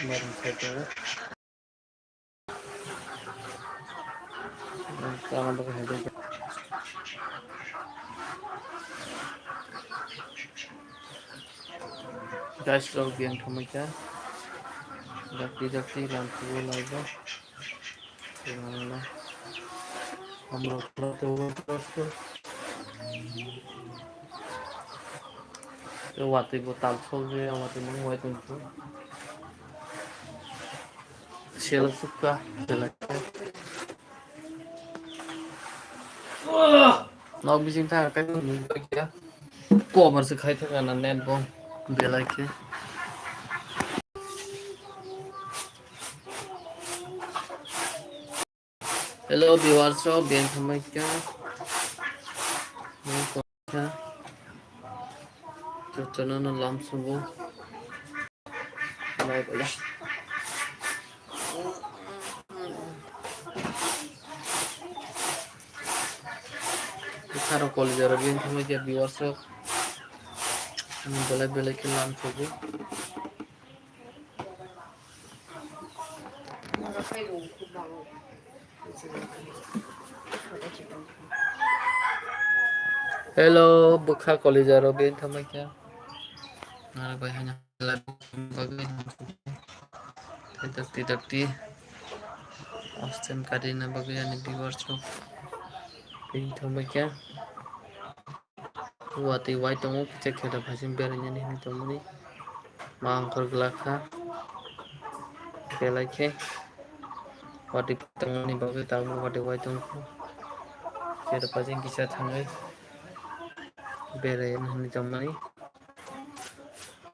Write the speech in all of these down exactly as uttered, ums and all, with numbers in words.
Baring side o. Tama bagwi hai. Guys, rok biyang thangbai kha. Dakti dakti lam kubo laibo. Hamrok khlai tongo. Watwi bo tal sok je, watwi mung wai tong kho. Sela sukha, sela. Nok bising thang kai nung bai khe. Cover se khai thang na net bo belai khe. Hello viewers rok, biyang thangbai kha. Jotono no lam subo. Bye bye. Kharo college aro biyang thangbai kha viewers rok. Belai belai khe lam subo. Hello, bwkha college aro biyang thangbai kha. Nara bai hana. Dakti dakti. Hostel karina bagwi ani viewers rok biyang thangbai kha. Watwi wai tongo, kisa khe da phaisin berainani hinwi tongmani. Ma angkhor glak kha. Belai khe watwi tongmani bagwi tabuk watwi wai tongkha. Khe da phaisin kisa thangwi berainani hinwi tongmani.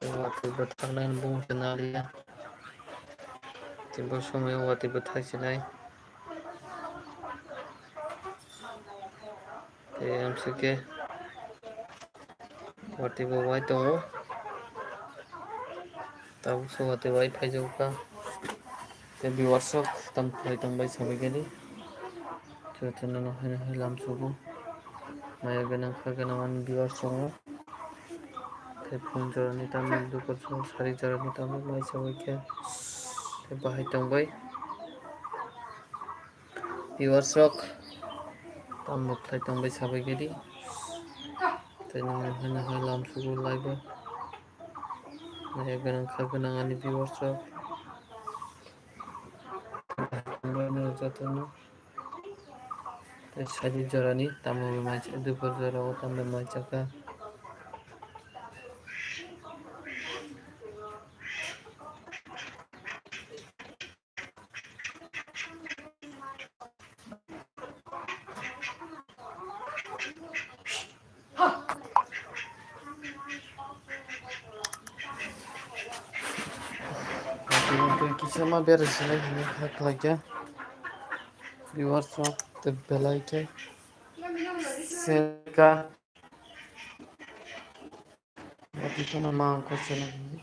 Watwi bwthaknai hinwi bumung se naliya. Tei bo somoio watwi bwthak sinai. Tei amsike watwi bo wai tongo. Tabuk se watwi wai phaijago kha. Tei viewers rok tam khlai tongbai sabaikhe di. Jotono no haino hai lam sugo. Maya gwnang kha gwnang ani viewers tongo. Tei phone jorani tamo dukor sari jorani tamo mai sabaikhe. Tei bahai tongbai. Viewers rok tamo khlai tongbai sabaikhe di. Tei nang nahai nahai lam sugo live o. Nahai gwnang kha gwnang ani viewers rok. Tongbai no jotono. Tei sadi jorani tamo bai mai dupor jora o tamo bai mai chakha. Twi kisa ma berai sinai hinwi kha khlai khe. Viewers rok tei belai khe selka. Watwi phano ma ang kok sanai hinwi.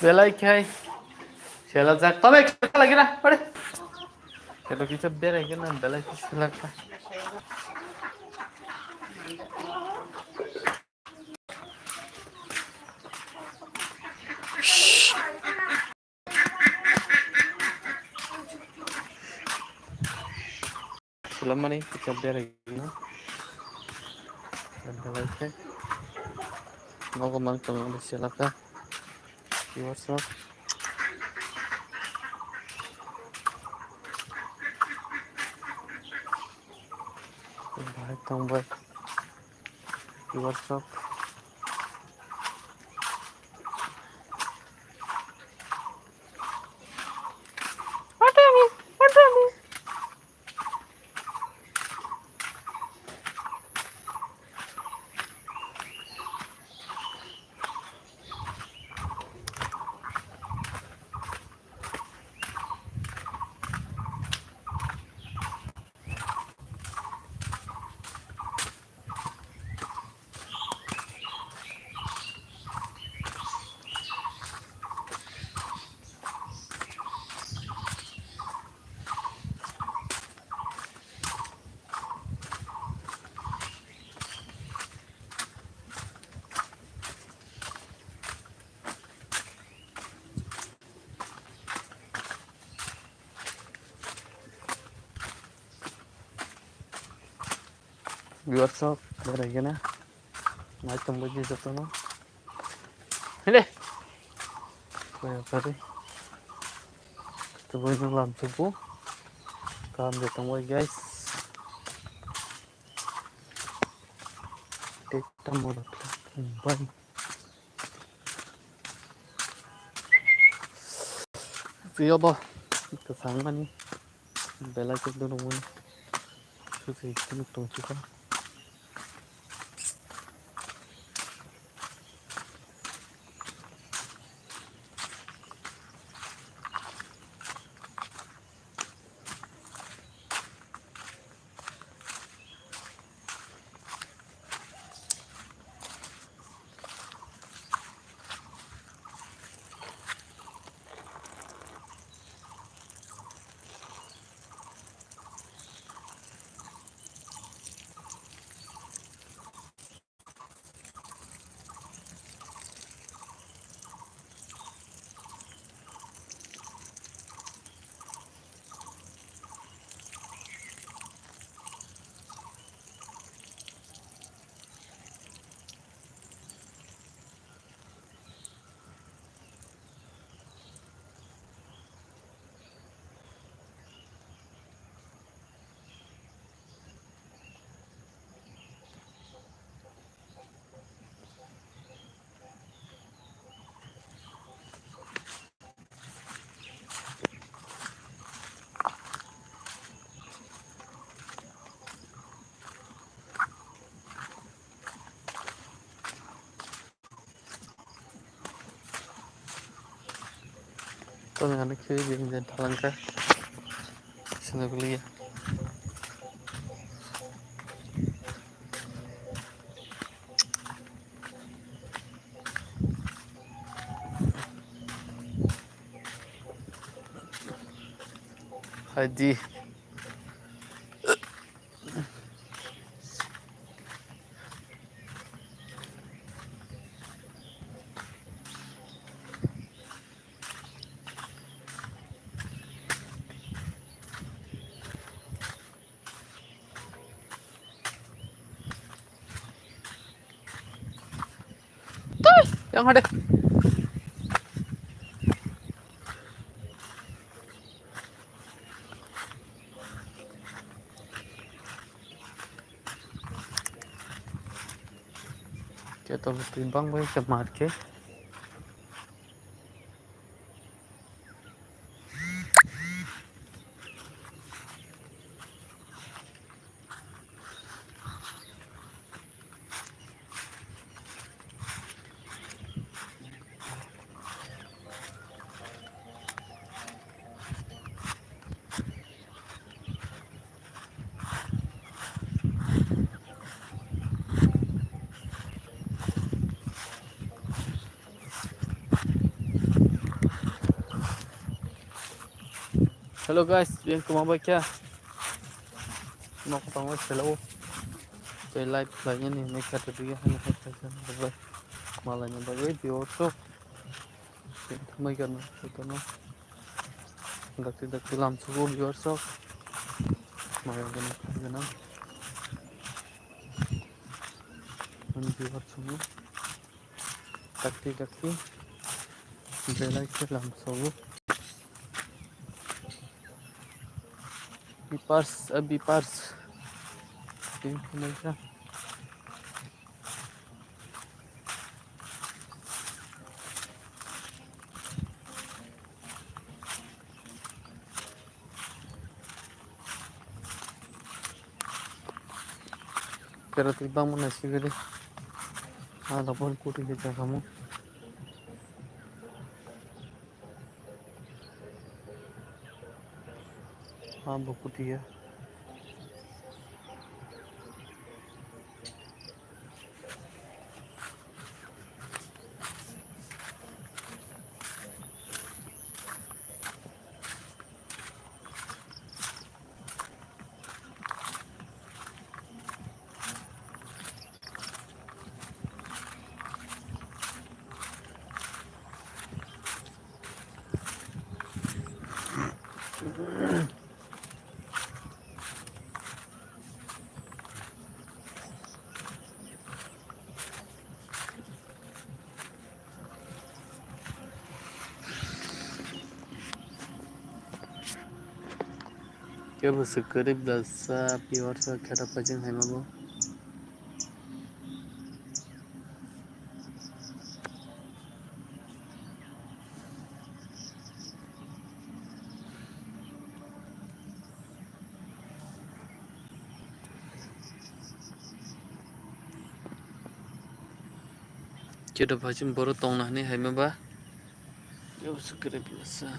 Belai khai. Selajak. Tome kisa lagi na. Pare. Kito kisa berai kena belai kisa selak. Sulamani kisa berai no. Belai khe. Nogo mang tong selaka. Viewers rok. Bahai tongbai. Viewers rok. What do you mean? What do you mean? Viewers rok, berai gana. Nai tongbai di jotono. Hele. Kaya kari. Tubui no lam tubu. Kam de tongbai, guys. Tei tamo rok bai. Twi obo kwchang mani belai khe dunu mani. Susi tini tong sika. Toni ani khe bini je thalangkha. Sini kuliya. Hai di. Tui, yang ada. Khe tong twi bang bai khe mar khe. Hello guys, biyang kwma bai khe nok tangwi selo. Tei live khlainani hinwi kha twi hwnwi kha khlaikha bai malai ni bagwi viewer rok. Tei thumai gana jotono. Dakti dakti lam sugo viewer rok. Maya gana gana. Ang viewer sugo. Dakti dakti belai khe lam sago. Bipars, ah, bipars. Tei khe naikha. Kera twi bangma naisigwi de. Ah, lapor kuti de jagamo. Ah, bo kuti ya. Kebo se kwrwi blasa pure sa kheta phaijing hai mago. Kebo phaijing boro tongna hwnwi hai ma ba. Kebo se kwrwi blasa.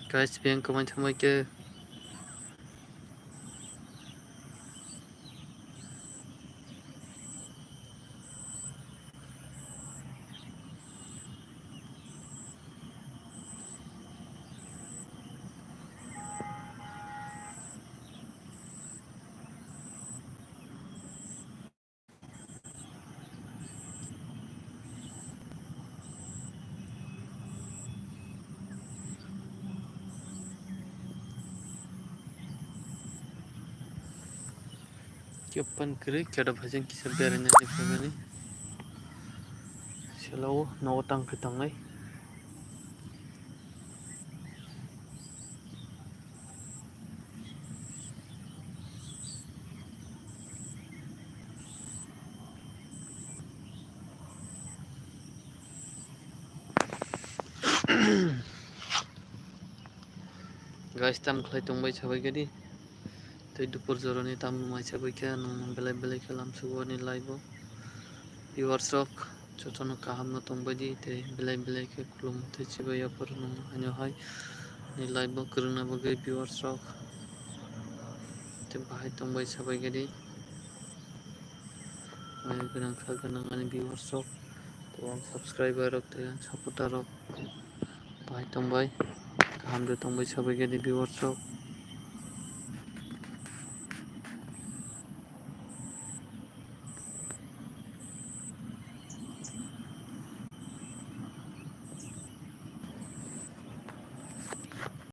Guys, biyang kwmai thangbai khe. Kebo kwrwi, kebo phaijing kisa beraina ni phaimani. Selo nogo tang khe tongnai. Guys, tam khlai tongbai sabai gadi. Tei dupor jorani tam mai sabai khe nwng belai belai khe lamsugo ani live o. Viewers rok jotono kaham no tongbai di, tei belai belai khe khulum tei chibai yapharwi nwng haino hai ani live o kwrwngna bagwi viewers rok tei bahai tongbai sabai gadi. Mai gwnang kha gwnang ani viewers rok, tei ang subscriber rok, tei ang supporter rok bahai tongbai, kaham de tongbai sabai gadi viewers rok.